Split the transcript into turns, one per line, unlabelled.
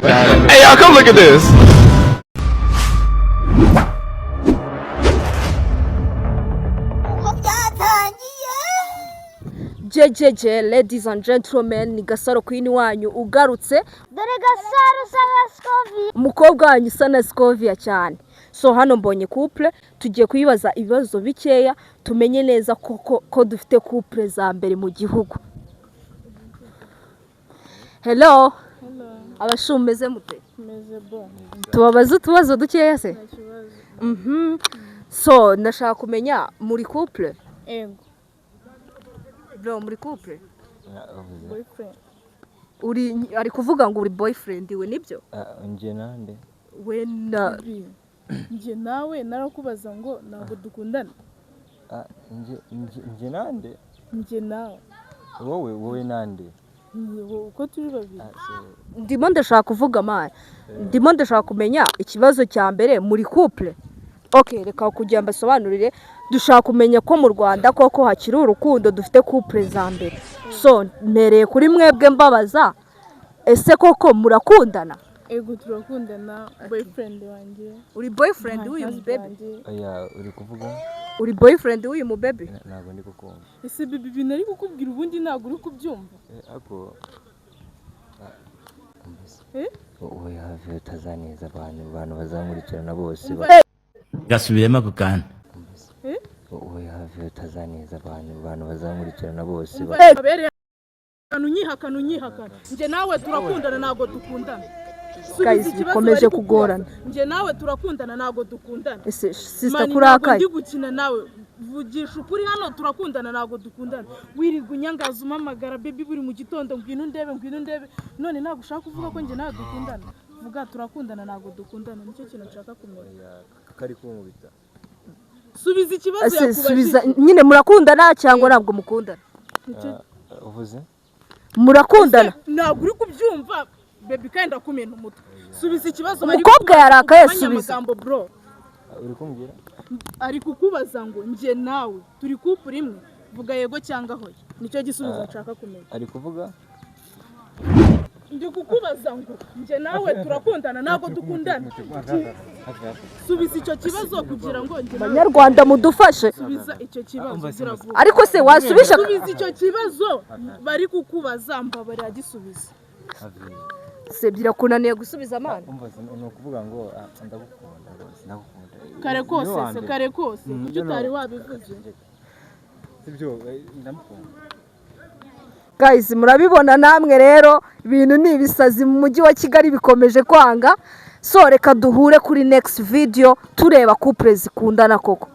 Hey, y'all, come look at this.
Byatangiye.
Jejeje, ladies and gentlemen, ni Gasaro Queen wanyu ugarutse.
Dore Gasaro usa nka Scovia.
Umukobwa wanyu usa na Scovia cyane. So hano mbonye couple, tugiye kuyibaza ibibazo bikeya tumenye neza koko ko dufite couple za mbere mu gihugu. Hello, abashu, meze mute?
Meze bon.
Tubabaze utubazo dukeya se?
Nta kibazo.
So ndashaka kumenya, muri couple?
Ego.
Bro, muri couple?
Boyfriend.
Uri, ari kuvuga ngo uri boyfriend we, nibyo?
Njye nande?
We na
Bi, njye nawe narakubaza ngo ntabwo dukundana.
Ah, njye nande?
Njye nawe.
Wowe nande?
Ni wowe, uko turi babiri.
Ah, so,
Ndimo ndashaka kuvuga mani, ndimo ndashaka kumenya ikibazo cya mbere, muri couple? Okay, reka kugira mbasobanurire, dushaka kumenya ko mu Rwanda koko hakiri urukundo, dufite couple za mbere. So mpereye kuri mwebwe mbabaza, ese koko murakundana?
Ego, turakundana, boyfriend wanjye.
Uri boyfriend
My
w'uyu
husband
mubebe?
wanjye.
Oya, uri kuvuga?
Uri boyfriend w'uyu mubebe?
Ntabwo ndi kukumva.
Ese baby, ibintu ari kukubwira ubundi ntabwo uri kubyumva?
Eh, ako ah, mbese.
Eh?
Wowe hafi utazaneza abantu bazankurikirana bose.
Gasubiremo ako kantu.
Eh?
Wowe hafi utazaneza abantu bazankurikirana bose.
Abereye ahantu unyihakana, unyihakana. Njye nawe turakundana, ntabwo dukundana. Subiza
Guys,
ikibazo
bikomeje
bari kukubaza.
kugorana.
Njye nawe turakundana, ntabwo dukundana.
Ese sister,
Mani, ntabwo
kurakaye?
ndi gukina nawe, vugisha ukuri hano, turakundana, ntabwo dukundana? Wirirwa unyangaza, umpamagara baby buri mu gitondo, ngwino undebe, ngwino undebe, none ntabwo ushaka kuvuga ko njye nawe dukundana. Vuga, turakundana, ntabwo dukundana? Nicyo kintu nshaka kumenya.
Kari kunkubita.
Subiza ikibazo
Ese
yakubajije.
subiza nyine, murakundana cyangwa ntabwo mukundana?
Uvuze?
Murakundana?
Ntabwo uri kubyumva baby, kandi ndakumena umutwe. Subiza ikibazo bari
Umukobwa
kukubaza,
yarakaye,
ugabanye
subiza.
amagambo bro.
Uri kumbwira?
Ari kukubaza ngo njye nawe turi couple imwe, vuga yego cyangwa hoya, nicyo gisubizo nshaka kumenya.
Ari kuvuga?
Ndi kukubaza ngo njye nawe turakundana, ntabwo dukundana? Subiza icyo kibazo kugira ngo njye nawe
Banyarwanda, mudufashe.
Subiza icyo kibazo, gira vuba.
Ariko se wasubije?
Subiza icyo kibazo bari kukubaza, mbabarira, gisubiza.
Se birakunaniye gusubiza amana?
Umva, ni ukuvuga ngo ndagukunda rwose, ndagukunda.
Kare
Niwe
kose
wa
se?
mbere.
Kare kose, kuki
no, no.
utari wabivuze?
Sibyo, ndamukunda.
Guys, murabibona namwe rero, ibintu ni ibisazi mu mujyi wa Kigali, bikomeje kwanga. So reka duhure kuri next video tureba couple zikundana koko.